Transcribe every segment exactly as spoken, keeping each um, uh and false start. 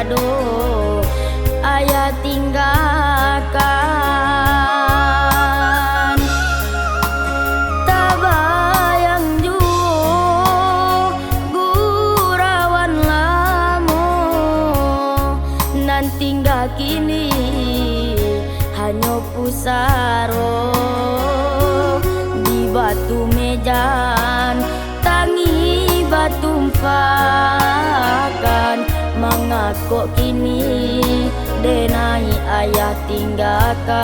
Doh, ayah tinggakan. Tabayang juo gurauan lamo, nan tingga kini hanyo pusaro. Di batu mejan, tangih batumpakan, mangakok kini denai ayah tinggakan.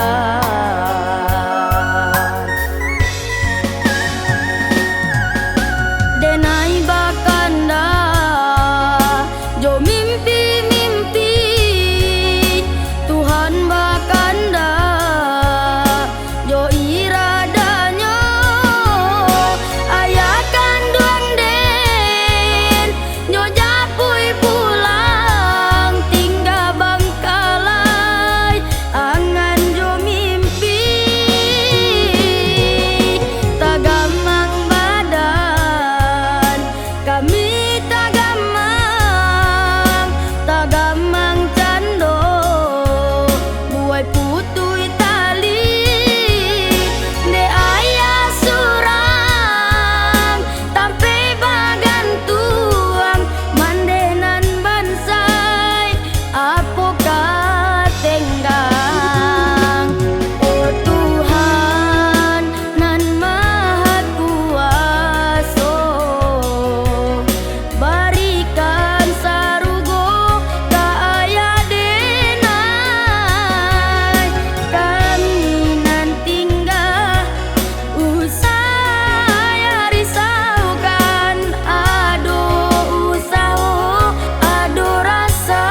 Denai bakanda jo mimpi-mimpi, Tuhan bakanda jo iradanyo. Ayah kanduang den nyo japuik pulang, tingga bangkalai angan jo mimpi. Tagamang badan kami, tagamang, tagamang cando, buai putuih tali. Dek ayah surang tampek bagantuang, mandeh nan bansai, apo ka tenggang? Oh Tuhan nan Maha Kuaso, barikan sarugo ka ayah denai. Kami nan tingga usah ayah risaukan, ado usaho, ado rasaki.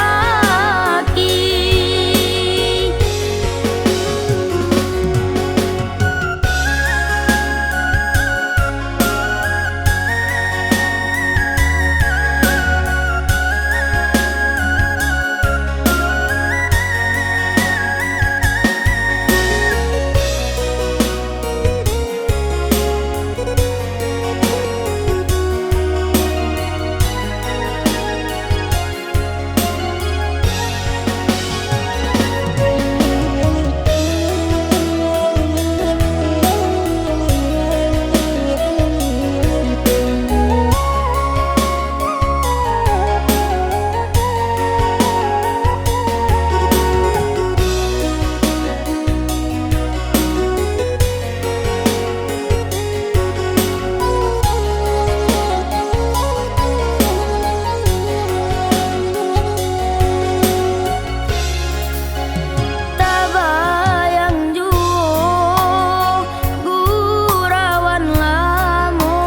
Tabayang juo gurauan lamo,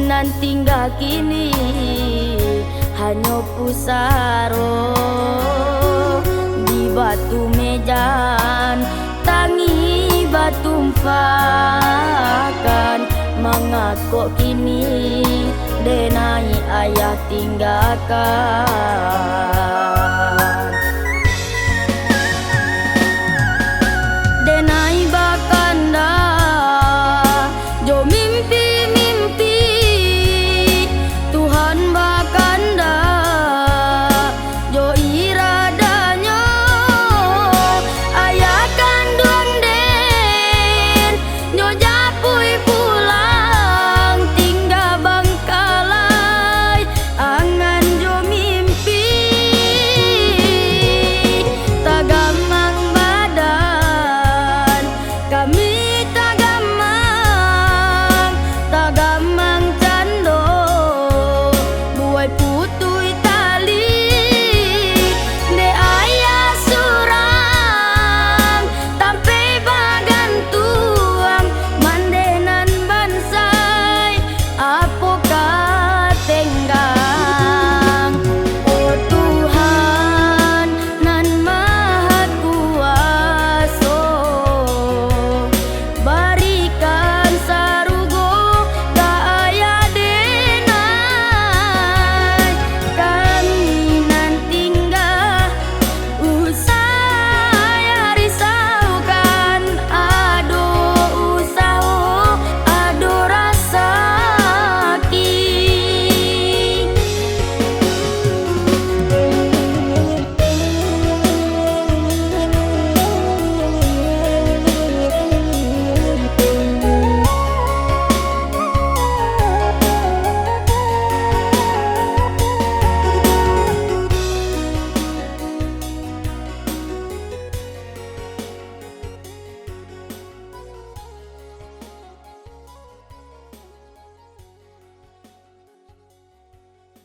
nan tingga kini hanyo pusaro. Di batu mejan, tangih batumpakan, mangakok kini denai ayah tinggakan.